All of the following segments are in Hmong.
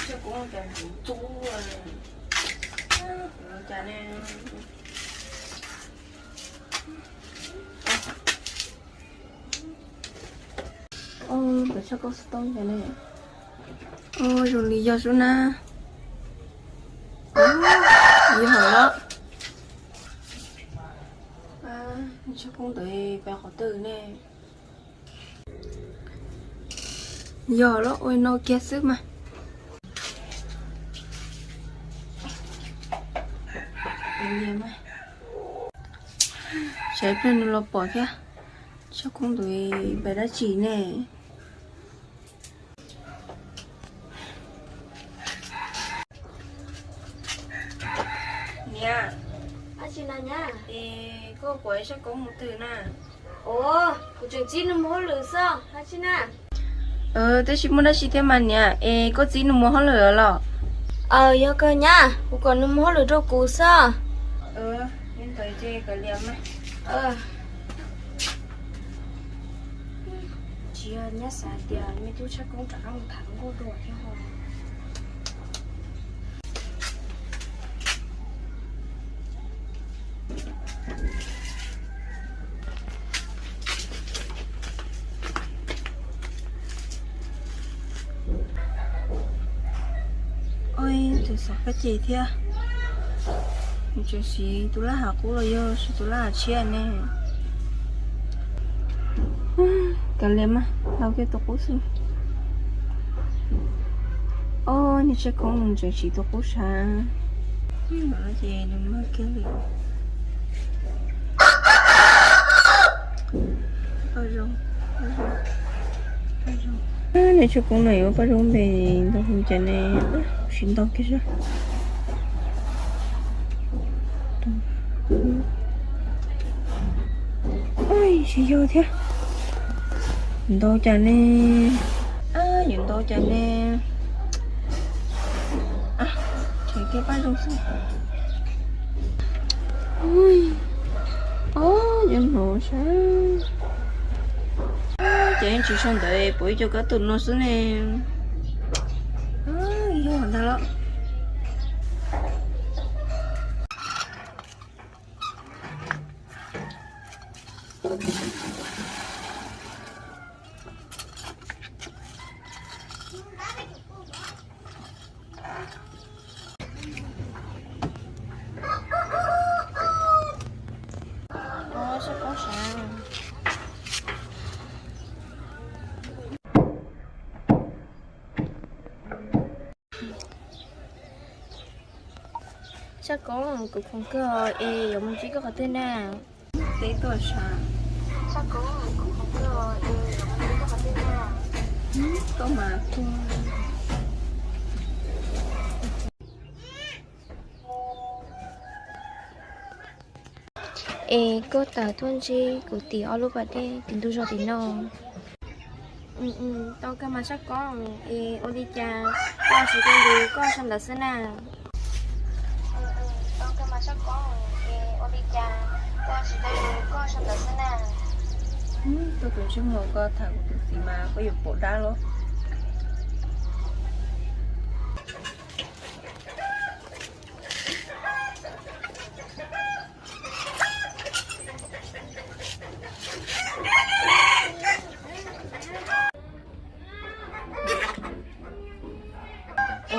Cov kuv ntxub ntxub, kuv ua cas ne? Tus tshaj koob xov tooj cas ne? Zoo li yog sub na. Yog hauv los. Tshaj koob ntawd pem qhov twg ne? Yog los, ua no kiag xwb mas. Saib pliag nws los pom thiab. Tshaj koob ntawd pem dab tsi ne? Niam, es koj puas tshaj koob mus twg na? Ua, kuv tseem txib nws mus hauj lwm xwb, dab tsi na? Tab sis muaj dab tsi thiab mas niam, es koj txib nws mus hauj lwm los? Aws, yog kawg nyab, kuv kom nws mus hauj lwm rau kuv xwb. Li ntawd ces kav liam mas. Tsis yog nyab xav tias me tub tshaj koob rov qab mus tham hluas nkauj dua thiab ho. Ua, tus xov kab ces thiab. Nws tseem siv tus laj hav qub los yog siv tus laj hav tshiab ne? Kav liam mas, ntau kiag tus qub xwb. Ob niag tshaj koob nws tseem siv tus qub sav. Ces nws mag kiag li. Niag tshaj koob no yuav paj zoo npe ntau hu cas ne? Tsis ntau kiag zog. Tsis yog thiab. Ntau cas ne? Yuav ntau cas ne? Tshem kiag paj zoo xwb. Ob, yuav hnov sav. Ces yeej tsis sau ntawv puas ib co kab tus no xwb ne. Yog ntag los. Tshaj koob, kuv khoom kawg es yuav mus ntsib koj qhov twg na? Teb tuaj sav. Tuaj mas tuaj. Es koj tawm tuaj ntsib kuv tim ob lub pas dej tim ntug zos tim no. Tau kawg mas Tshaj Koob, es ua li cas koj tsis tau lus koj sau ntawv xwb na? Tuaj tus ntsej muag koj tham kuv tus txiv mas koj yuav pom dab los.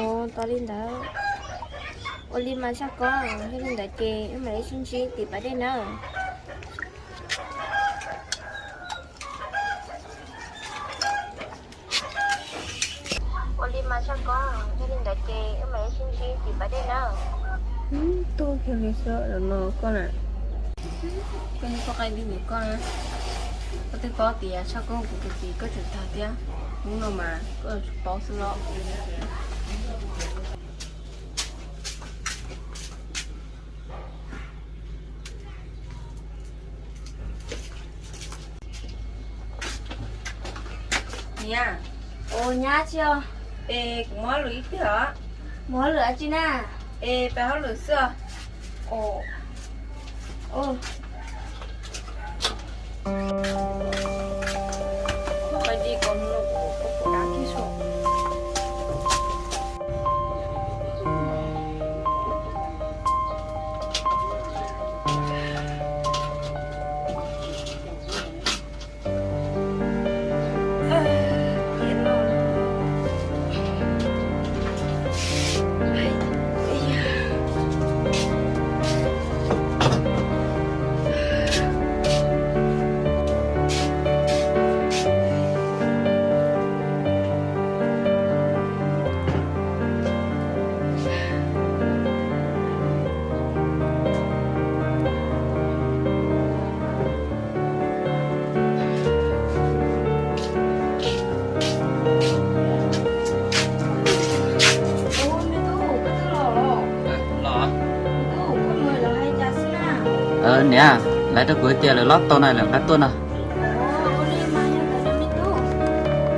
Ua tau li ntawd. Ua li mas Tshaj Koob, yog li ntawd ces wb mam li sib ntsib tim pas dej nawb. Ua li mas Tshaj Koob, yog li ntawd ces wb mam li sib ntsib tim pas dej nawb. Tuaj kiag li xwb no koj na. Koj niag poj qaib nti ntawm koj na. Koj twb paub tias Tshaj Koob kuv tus txiv koj tseem tag thiab. Hnub no mas koj tsis paub xwb los. Niam. Ua nyab tsi os? Es kuv muab hauj lwm ib pliag os. Muab hauj lwm dab tsi na? Es pab hauj lwm xwb os. Pab di ko no kuv pab pab dab kiag so. Niam, lawv rau kuv tias lawv lob tau na, lawv nqa tuaj no.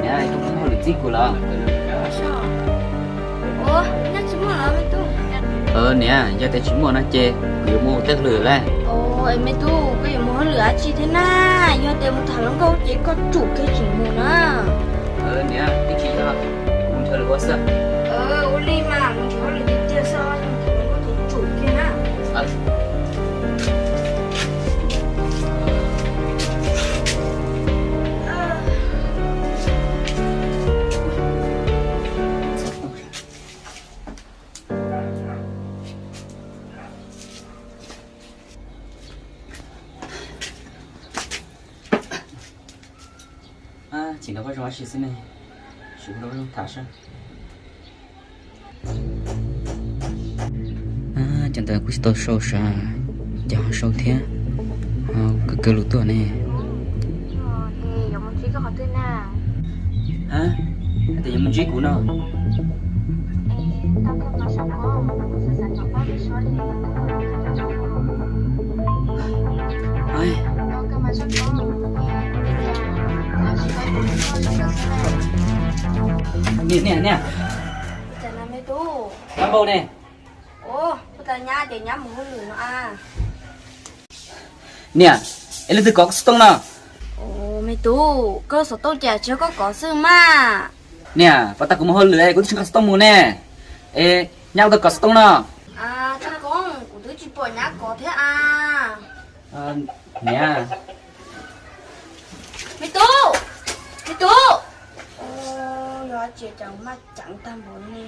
Niam, koj muaj hauj lwm txib kuv los? Niam, yog tias tsis muaj no ces kuv yuav mus ua tej hauj lwm lawm. Me tub, koj yuav mus hauj lwm dab tsi thiab na? Yog tias mus tham hluas nkauj ces koj tsum kiag tseem mus na. Niam, twb tsis yog, kuv nrhiav lwm ua xwb. Ua li mas mus nrhiav hauj lwm tiag tiag xwb, mus tham hluas nkauj ces tsum kiag na. Tsis nrog koj zoo dab tsi xwb ne, tsis nrog koj zoo tham saib. Cov ntawd kuj tsis tau sau sav, ces ho sau thiab, ho kawg kawg lus tuaj ne. Hais tias yuav mus ntsib kuv no. Niam, niam, niam. Cas na me tub? Kab Npauj ne? Ua, ua cas nyab ces nyab mus hauj lwm no a. Niam, es leej twg kov xov tooj no? Me tub, koj xov tooj cas tsis yog koj kov xwb mas. Niam, puas tas kuv mus hauj lwm es kuv twb tsis nqa xov tooj mus ne. Es nyab ua tau kov xov tooj no? Tshaj Koob, kuv twb tsis pom nyab kov thiab a. Niam. Me tub, me tub. Yog ces cas maj ceev tag npaum ne.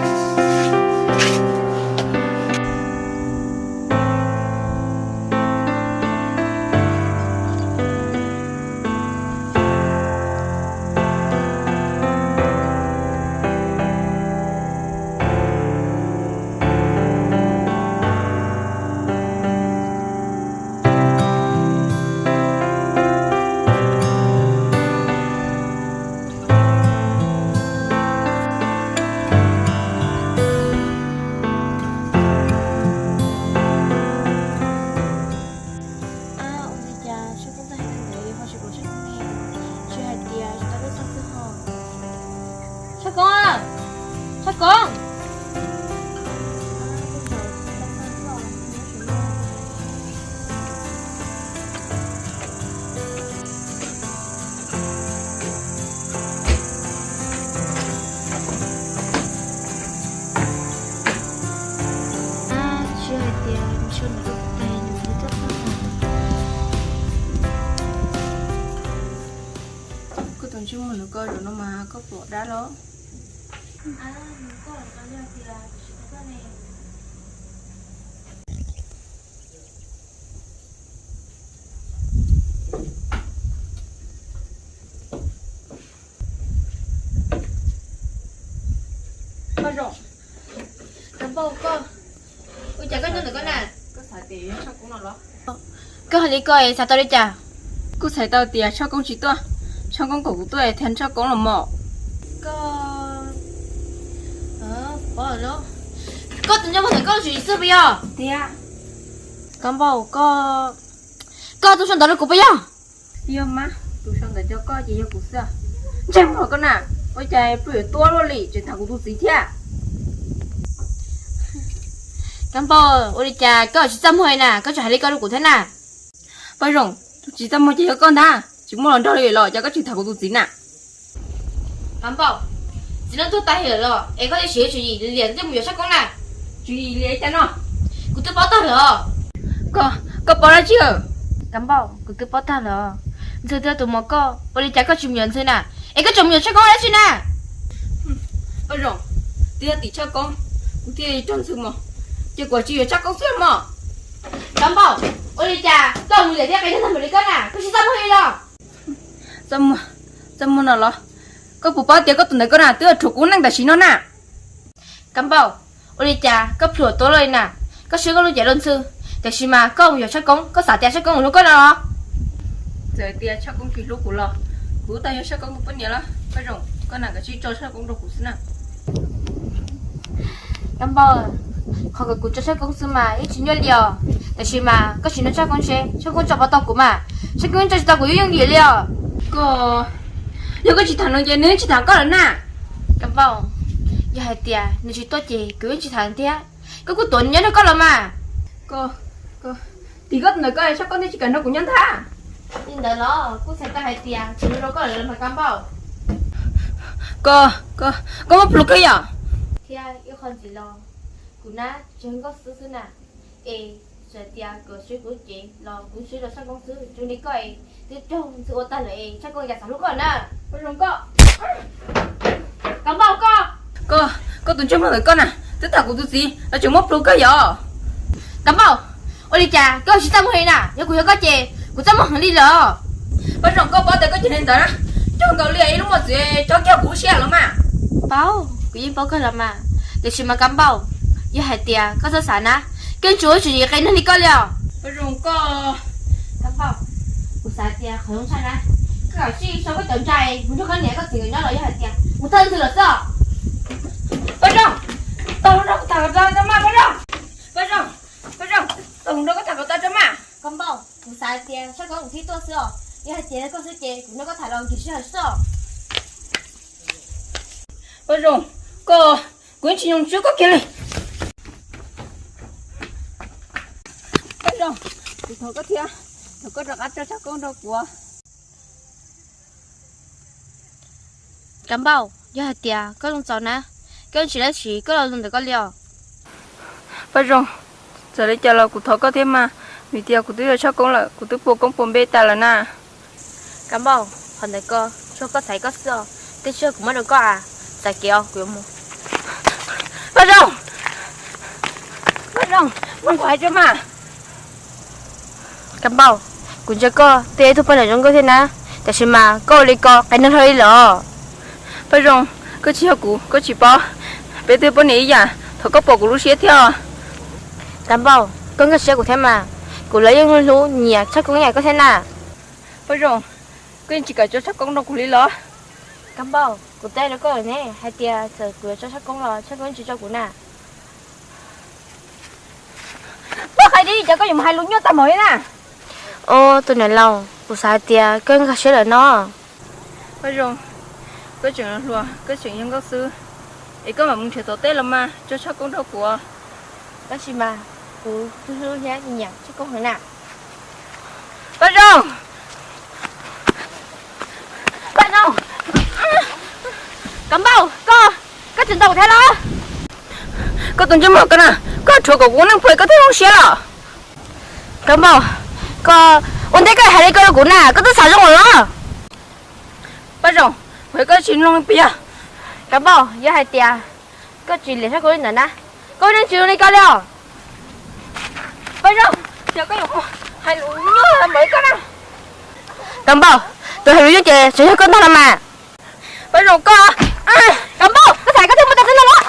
Ua li cas Tshaj Koob tag hais ntawd ho tsis pom Tshaj Koob ne? Tsis hais tias tsis tau lub txog xwb ho. Tshaj Koob, Tshaj Koob. Tsis hais tias nws sau ntawv rau kuv tas nws twb tuaj txog. Koj tus ntsej muag nws koj zaum no mas koj pom dab los? Paj Zoo, Kab Npauj, koj ua cas koj nyob ntawm koj na? Koj hais li ko es xav tau li cas? Kuj xav tau tias Tshaj Koob tsis tuaj, Tshaj Koob kom kuv tuaj thiab Tshaj Koob los mos. Koj, koj tus ntsej muag ntawm koj tsis xwb puas yog? Tiag. Kab Npauj, koj, koj tus sau ntawv rau kuv puas yog? Yog mas, tus sau ntawv rau koj ces yog kuv xwb. Ntsej muag koj na, ua cas pw yuav tuab luaj li tseem tham kuv tus txiv thiab. Kab Npauj, ua li cas koj tsis txaj muag li na, koj tseem hais li ko rau kuv thiab na? Paj Zoo, tus tsis txaj muag ces yog koj ntag, tsis muaj los nrog li los cas koj tseem tham kuv tus txiv na. Kab Npauj, txiv neej tuag tas lawm los es koj thiaj siv tswv yim liam thiaj mus yuav Tshaj Koob na? Tswv yim liam cas no? Kuv twb paub tag lawm os. Koj, koj paub dab tsi? Kab Npauj, kuv twb paub tag lawm os. Ntxhw twb yog tus mos koj, ua li cas koj tsis mus yuav Ntxhw na, es koj tseem mus yuav Tshaj Koob dab tsi na? Paj Zoo, twb yog tim Tshaj Koob kuv thiaj raug Ntxhw mos, ces kuv tsis yuav Tshaj Koob xwb mos. Kab Npauj, ua li cas koj mus liam thiab qia tag npaum li koj na, koj tsis txaj muag li los? Txaj muag no los? Koj puas paub tias koj tus ntawm koj na twb rhuav kuv neej tam sim no na? Kab Npauj, ua li cas koj plhuav tuab luaj li na? Koj siab koj lub cev luag Ntxhw, tiam sis mas koj mus yuav Tshaj Koob, koj xav tias Tshaj Koob mus hlub koj no los? Txawm tias Tshaj Koob tsis hlub kuv los kuv tau yuav Tshaj Koob ua poj niam los. Paj Zoo, koj na kav tsij tso Tshaj Koob rau kuv xwb na. Kab Npauj, qhov kom kuv tso Tshaj Koob xwb mas yeej tsis nyuaj li os. Tab sis mas koj sim nrog Tshaj Koob seb Tshaj Koob tso puas tau kuv mas. Tshaj Koob tso tsis tau kuv yeej yooj yim li os. Koj, yog koj tsis tham nws ces nws yeej tsis tham koj lawm na. Kab Npauj, yog hais tias nws tsis tuaj ces kuv yeej tsis tham thiab. Koj kuj tuav nws nyob nrog koj los mas. Koj, koj, tim koj ntawm koj Tshaj Koob thiaj tsis kam nrog kuv nyob ntag. Li ntawd los kuj txhais tau hais tias kuv zoo rau koj lawm los mas Kab Npauj. Koj, koj, koj muab plhus kawg yom. Thiab ib qho ntxiv los kuv nab tsis yog nkauj xwb xwb na. Es txawm tias kuv swb kuv cev los kuv swb rau Tshaj Koob xwb, zoo li koj es twb raug ntxhw ua tag lawm es Tshaj Koob cas xav hlub koj na. Koj zoo koj. Kab Npauj koj. Koj, koj tus ntsej muag ntawm koj na, twb tham kuv tus txiv los tseem muab plhus kawg yom. Kab Npauj, ua li cas koj tsis txaj muag li na, yog kuv yog koj ces kuv txaj muag heev li lawm. Paj Zoo, koj paub tias koj cov neeg ntawd na, raug nkaus li ib lub mos txwv tso kiag kuv lub siab los mas. Paub, kuv yeej paub kawg los mas. Tiam sis mas Kab Npauj, yog hais tias koj txhob xav na, koj tsuas tsis yog qe neeg li koj li os. Paj Zoo koj. Kab Npauj, kuv xav tias qhov zoo tshaj na, koj kam sij sau koj cov ntsa mus nrog koj niam koj txiv nkawd nyob los yog hais tias mus thawj ntxwg lawm xwb. Paj Zoo, tau nrog kuv tham kom tau rau mas Paj Zoo. Paj Zoo, Paj Zoo, tau nrog koj tham kom tau rau mas. Kab Npauj, kuv xav tias Tshaj Koob kuv thiaj tuaj xwb os, yog hais tias koj xwb ces kuv nrog koj tham los nkim sij hawm xwb os. Paj Zoo, koj, kuv yeej tsis nyoo tswb koj kiag li. Paj Zoo, kuv thov koj thiab, thov koj rov qab tso Tshaj Koob rau kuv. Kab Npauj, yog hais tias koj zoo txaus na, koj tsis dab tsi koj los ntawm koj li os. Paj Zoo, txawm li cas los kuv thov koj thiab mas, vim tias kuv twb yog Tshaj Koob lawm, kuv twb puas koob puas npe tas lawm na. Kab Npauj, qhov ntawd koj tsuas koj xav koj xwb os, tej tsig kuv muab rau koj a, txais kev os kuv yuav mus. Paj Zoo, Paj Zoo, mloog kuv hais tso mas. Kab Npauj, kuv ntsia koj twb yog ib tug poj niam zoo nkauj thiab na, tab sis mas koj ua li ko qe neeg dhau li lawm. Paj Zoo, koj tsis yog kuv koj tsis paub, peb twb poj niam ib yam, thov koj pom kuv lub siab thiab os. Kab Npauj, koj nkag siab kuv thiab mas, kuv los yeej hlub nyiam Tshaj Koob ib yam koj thiab na. Paj Zoo, koj yeej tsis kam tso Tshaj Koob rau kuv li los? Kab Npauj, kuv teb rau koj lawm ne hais tias txawm kuv yuav tso Tshaj Koob los Tshaj Koob yeej tsis tso kuv na. Paj Zoo, qhia li cas koj yuav mus hais lus nyuaj tag npaum li na? Au, tus niam laus, kuv xav hais tias koj nkag siab lawm no. Paj Zoo, koj tseem hluas, koj tseem yog nkauj xwb, es koj mam mus nrhiav tom teb los mas tso Tshaj Koob rau kuv. Tab sis mas kuv hlub thiab nyiam Tshaj Koob heev na. Paj Zoo, Paj Zoo, Kab Npauj, koj, koj tseem ntaus kuv thiab los? Koj tus ntsej muag koj na, koj rhuav kom kuv neej phem koj thiaj zoo siab los? Kab Npauj, koj ua ntej koj hais li ko rau kuv na, koj twb xav zoo lawm los? Paj Zoo, puas yog koj tsis mloog li puas yog? Kab Npauj, yog hais tias koj tsis liam Tshaj Koob li ntawd na, koj yeej tsis zoo li ko li os. Paj Zoo, yog koj yuav hais lus nyuaj npaum li koj na. Kab Npauj, tus hais lus nyuaj ces tseem yog koj ntag los mas. Paj Zoo koj. Kab Npauj, koj xav koj thiaj muaj txoj hlub no los?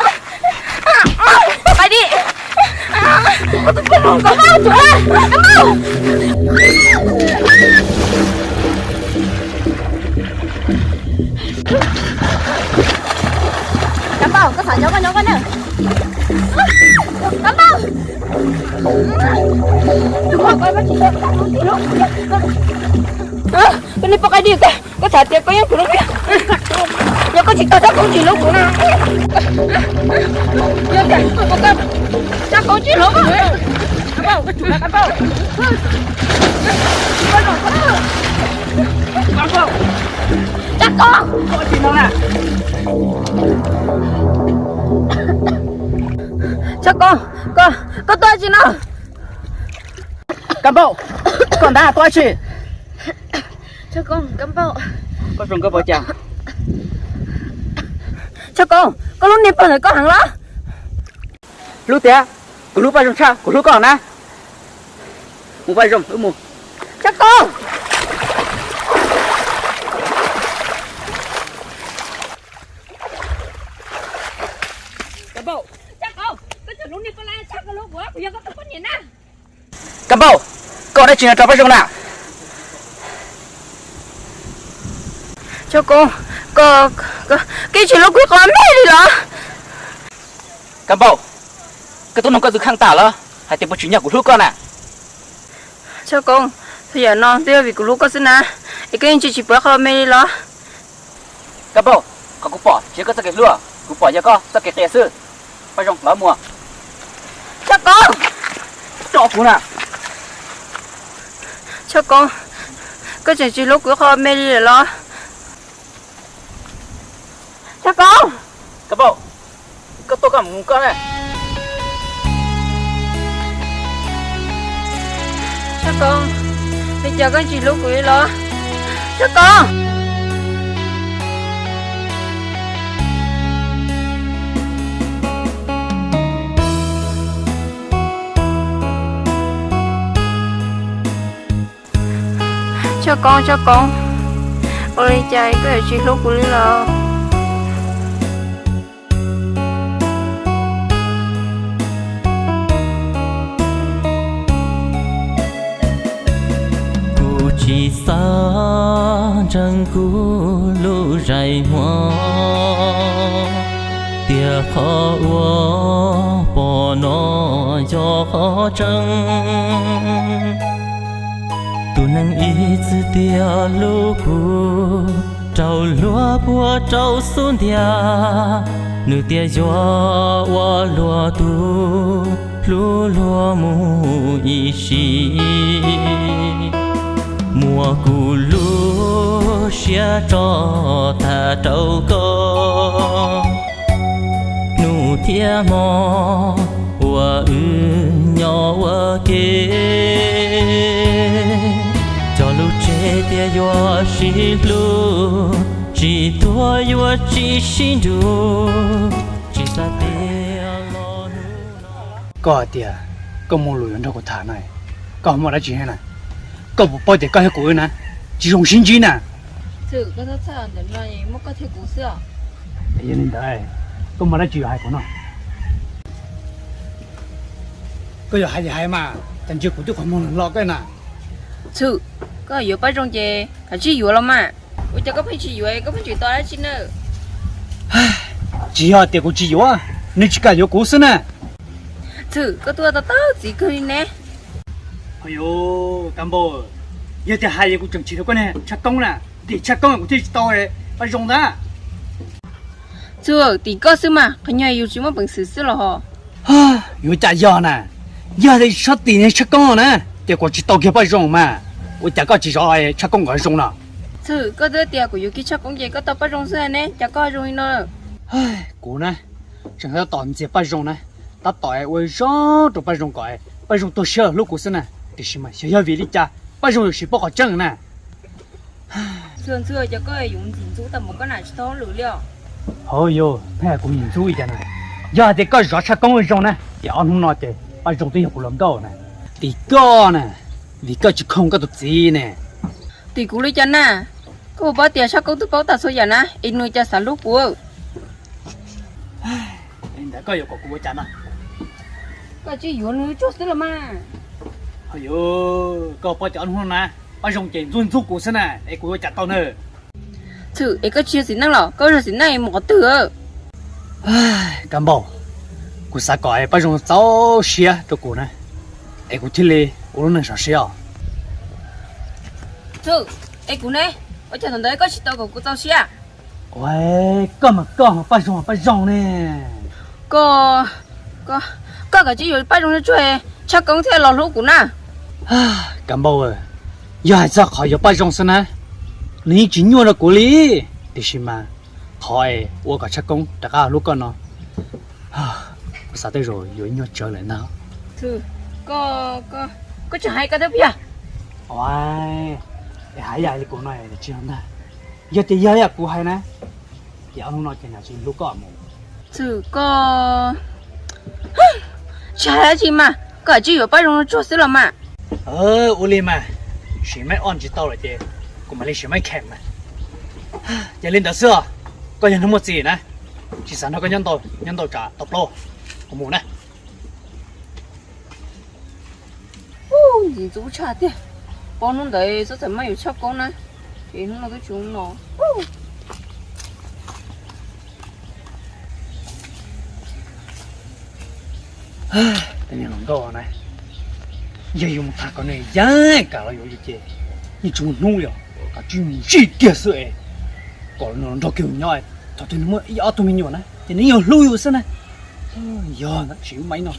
Pais di. Kab Npauj, Kab Npauj. Kab Npauj, koj xav nyob koj nyob koj na. Kab Npauj. Koj niag poj qaib di, koj xav tias koj yeej kuv lub, yog koj tsis tau Tshaj Koob tsis hlub kuv na. Yog tias Tshaj Koob tsis hlub koj, Tshaj Koob, Tshaj Koob, koj, koj tuaj tsis no. Kab Npauj, koj ntab tuaj tsis? Tshaj Koob, Kab Npauj. Koj zoo nkauj pov cas? Tshaj Koob, koj hlub niag pog ntawd koj heev los? Hlub tiag, kuv hlub Paj Zoo tshaj kuv hlub koj na. Mus Paj Zoo, wb mus. Tshaj Koob. Kab Npauj, Tshaj Koob, koj tseem hlub niag poj laib tshaj koj hlub kuv, kuv yog koj tus poj niam na. Kab Npauj, koj dab tsi no rau Paj Zoo na? Tshaj Koob, koj, koj, koj tsis hlub kuv ib qho me li los? Kab Npauj, Koj twb nug koj tus kheej tas lawm hais tias puas tsim nyog kuv hlub koj na. Tshaj Koob, txhua yam no twb yog vim kuv hlub koj xwb na, es koj yeej tsis tsis pub qhov me li los? Kab Npauj, qhov kuv pom tsis yog koj txoj kev hlub, kuv pom yog koj txoj kev qias xwb. Paj Zoo, los mus. Tshaj Koob, tso kuv na. Tshaj Koob, koj tseem tsis hlub kuv qhov me li lawm los? Tshaj Koob. Kab Npauj, koj tuaj koj mus koj na. Tshaj Koob, li cas koj tsis hlub kuv li los? Tshaj Koob. Tshaj Koob, Tshaj Koob, ua li cas koj yuav tsis hlub kuv li los? Kuv tsis xav ntseeg kuv lub zais muag, tias qhov uas pom no yog qhov tseeb. Tus neeg ib txwm tiav lub kua muag rau luag puag rau xub ntiag, nws tias yuav ua luag tus hlub luag mus ib sim. Muab kuv lub siab tso tag rau koj, hnub thiab hmo uas wb nyob ua ke. Cog lus tseg tias yuav sib hlub, tsis tuag yuav tsis sib nrug, tsis xav tias los hnub no. Koj hais tias koj muaj lus yuav nrog kuv tham na, koj ho muaj dab tsi na? Koj puas paub tias koj thiab kuv wb na tsis zoo sib ntsib na? Txhwm, koj txhob txhawj, ntawm no muaj koj thiab kuv xwb os. Yog li ntawd, koj muaj dab tsi yuav hais kuv no? Koj yuav hais li hais mas, cas ntsia kuv twb qhov muag los koj na. Txhwm, koj yuav Paj Zoo ces kav tsij yuav los mas. Ua cas koj pheej tsis yuav, koj pheej tsis tau dab tsi na? Tsis yog tias kuv tsis yuav, nws tsis kam yuav kuv xwb na. Txhwm, koj twb ua tau tau txiv kawg li ne. Yog tias hais li kuv tseem chim rau koj ne, Tshaj Koob na, tim Tshaj Koob kuv thiaj tsis tau Paj Zoo ntag. Txhwm, tim koj xwb mas, qhov nyuag yus tsis muaj peev xwm xwb los hos. Yuav cas yog na, yog tias tsis tim Tshaj Koob na, ces kuv tsis tau kiag Paj Zoo mas, ua cas koj tsis zov Tshaj Koob kom zoo no? Txhwm, koj twb tias kuv yuav kiag Tshaj Koob ces koj tau Paj Zoo xwb ne, cas koj zoo li no? Kuv na, tseem tab tom ntxias Paj Zoo na, tab tom ua zoo rau Paj Zoo kom Paj Zoo tuag siab hlub kuv xwb na, tiam sis mas xyov yog vim li cas Paj Zoo yuav tsis paub qhov tseeb na. Txhwm, Txhwm, cas koj yuav ntxim ntxub tag npaum koj na, tsis tau hauj lwm li os. Hauj yus, pheej hais kuv ntxim ntxub li cas na? Yog hais tias koj zov Tshaj Koob zoo na, ces ob hnub no ces Paj Zoo twb yog kuv hluas nkauj na. Tim koj na, vim koj tsis khoom koj tus txiv ne. Tim kuv li cas na? Koj puas paub tias Tshaj Koob twb paub tag txhua yam na, es nws cas xav hlub kuv? Li ntawd koj yuav kom kuv ua cas no? Koj tsis yuav nws tsuag xwb los mas. Hauj yus, koj paub tias ob hnub no na, Paj Zoo ces ntxub ntxub kuv xwb na, es kuv yuav ua cas tau na? Txhwm, es koj tsis yog txiv neej los? Koj yog txiv neej mus qhov twg? Kab Npauj, kuv xav kom Paj Zoo txaus siab rau kuv na, es kuv thiaj li ua lub neej sov siab os. Txhwm, es kuv ne, ua cas thaum ntawd koj tsis tau kom kuv txaus siab? Ua, koj mas koj, Paj Zoo Paj Zoo ne. Koj, koj, koj kav tsij yuav Paj Zoo tsuag, Tshaj Koob thiaj los hlub kuv na. Kab Npauj, yog hais txog qhov yuav Paj Zoo xwb na, nws yeej tsis nyuaj rau kuv li, tiam sis mas qhov es ua kom Tshaj Koob rov qab hlub koj no, kuv xav tej zaum yuav nyuaj tsawv lawm ntag. Koj, koj tseem hais koj thiab puas yog? Es hais yam li kuv no tsis yog ntag. Yog tias yog yam kuv hais na, ces ob hnub no ces nws tsis hlub koj mus. Txhwm, koj tsis hais dab tsi mas, koj kav tsij yuav Paj Zoo tsuag xwb los mas. Ua li mas, sim maib oj tsis tau lawm ces kuv mam li sim maib kheem mas. Ces li ntawd xwb os, koj yog neeg muaj txim na, tsis xav nrog koj nyob ntau, nyob ntau tsam tau plaub, kuv mus na. Ntxim ntxub tshaj tiag, pom hnub ntawd txhob txawm maj yuav Tshaj Koob na, es hnub no twb tsis zoo no. Tej niag hluas nkauj na, yog yus mus tham kom nws yeej kam los yuav yus ces yeej tsis muaj hnub li os, kom tsis mus zij kiag xwb es kom nws los nrog kiag yus nyob, thaum twg nws muaj ib ob tug me nyuam na ces nws yeej yuav hlub yus xwb na. Yog ntawd tsis ua mas ib no.